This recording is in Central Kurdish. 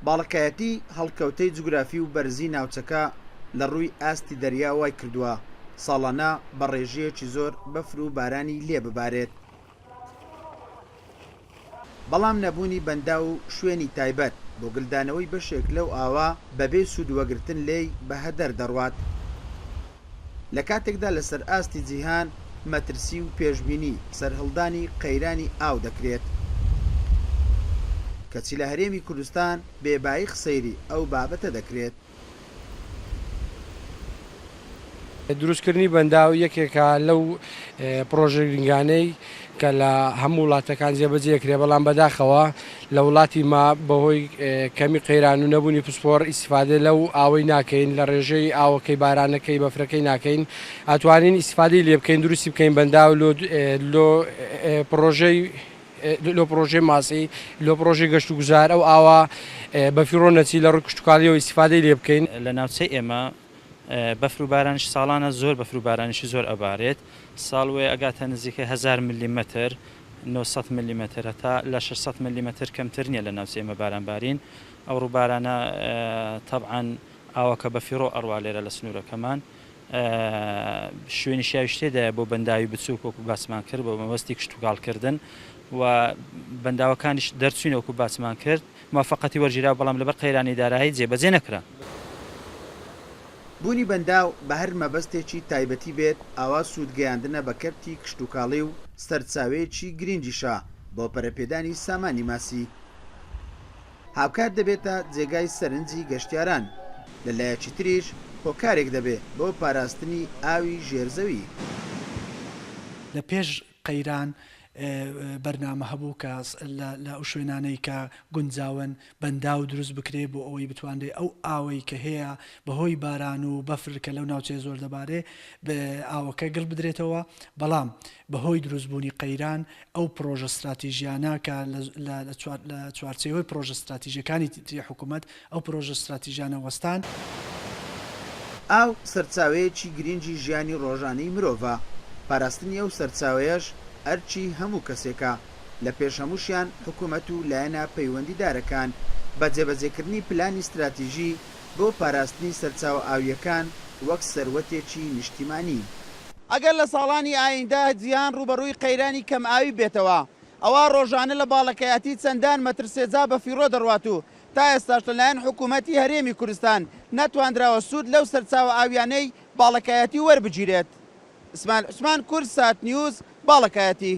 باڵەکایەتی هەڵکەوتەی جوگرافی و بەرزی ناوچەکە لە ڕووی ئاستی دەریا وای کردووە ساڵانە بە ڕێژەیەکی زۆر بەفر و بارانی لێ ببارێت. بەڵام نەبوونی بەنداو و شوێنی تایبەت بۆ گلدانەوەی بەشێک لەو ئاوە بەبێ سوود وەگرتن لێی بە هەدەر دەڕوات. لە کاتێکدا لەسەر ئاستی جیهان مەترسی و پێشبینی سەرهەڵدانی قەیرانی ئاو دەکرێت، کەچی لە هەرێمی کوردستان بێ بایخ سەیری ئەو بابەتە دەکرێت. دروستکردنی بەنداو یەکێکە لەو پڕۆژە گرنگانەی کە لە هەموو وڵاتەکان جێبەجێ کرێ، بەڵام بەداخەوە لە وڵاتی ما بەهۆی کەمی قەیران و نەبوونی پسپۆڕ ئیستیفادە لەو ئاوەی ناکەین، لە ڕێژەی ئاوەکەی بارانەکەی بەفرەکەی ناکەین، ئەتوانین ئیستیفادەی لێ بکەین دروستی بکەین بەنداو لۆ لۆ پڕۆژەی لۆ پڕۆژەی ماسی لۆ پڕۆژەی گەشت و گوزار ئەو ئاوە بەفیڕۆ نەچی لە ڕووی کشتوکاڵیەوە ئیستیفادەی لێ بکەین. لە ناوچەی ئێمە بەفر و بارانیش ساڵانە زۆر بەفر و بارانیشی زۆر ئەبارێت ساڵ وێ ئەگاتە نزیکەی هەزار ملیمەتر 900 ملیمەتر هەتا لە 600 ملیمەتر کەمتر نییە لە ناوچەی ئێمە باران بارین ئەو ڕووبارانە تەبعەن ئاوەکە بەفیڕۆ ئەڕوا لێرە لە سنوورەکەمان شوێنی شیاویش تێدایە بۆ بەنداوی بچووک وەکو باسمان کرد بۆ مەبەستی کشتوکاڵ کردن و بەنداوەکانیش دەرچووین وەکو باسمان کرد موافەقەتی وەرگیرا بەڵام لەبەر قەیرانی دارایی جێبەجێ نەکرا. بوونی بەنداو بە هەر مەبەستێکی تایبەتی بێت ئەوا سوود گەیاندنە بە کەرتی کشتوکاڵی و سەرچاوەیەکی گرینگیشە بۆ پەرەپێدانی سامانی ماسی. هاوکات دەبێتە جێگای سەرنجی گەشتیاران، لە لایەکی تریش هۆکارێک دەبێ بۆ پاراستنی ئاوی ژێر زەوی. لە پێش قەیران بەرنامە هەبوو کە لە ئەو شوێنانەی کە گونجاون بەنداو دروست بکرێ بۆ ئەوەی بتوانرێ ئەو ئاوەی کە هەیە بەهۆی باران و بەفر کە لەو ناوچەیە زۆر دەبارێ ئاوەکە گڵ بدرێتەوە، بەڵام بەهۆی دروستبوونی قەیران ئەو پڕۆژە ستراتیژیانە کە لە چوارچێوەی پڕۆژە ستراتیژیەکانی تری حکوومەت ئەو پرۆژە ستراتیژیانە وەستان. ئاو سەرچاوەیەکی گرینگی ژیانی ڕۆژانەی مرۆڤە، پاراستنی ئەو سەرچاوەیەش ئەرکی هەموو کەسێکە، لە پێش هەمووشیان حکوومەت و لایەنە پەیوەندیدارەکان، بە جێبەجێکردنی پلانی ستراتیژی بۆ پاراستنی سەرچاوە ئاوییەکان وەک سەروەتێکی نیشتیمانی. ئەگەر لە ساڵانی ئایندە جیهان ڕووبەڕووی قەیرانی کەمئاوی بێتەوە، ئەوا ڕۆژانە لە باڵەکایەتی چەندان مەتر سێجا بەفیڕۆ دەڕوات و تا ئێستاش لەلایەن حکوومەتی هەرێمی کوردستان نەتواندراوە سوود لەو سەرچاوە ئاوییانەی باڵەکایەتی وەربگیرێت. ئیسماعیل عوسمان، کوردسات نیوز، باڵەکایەتی.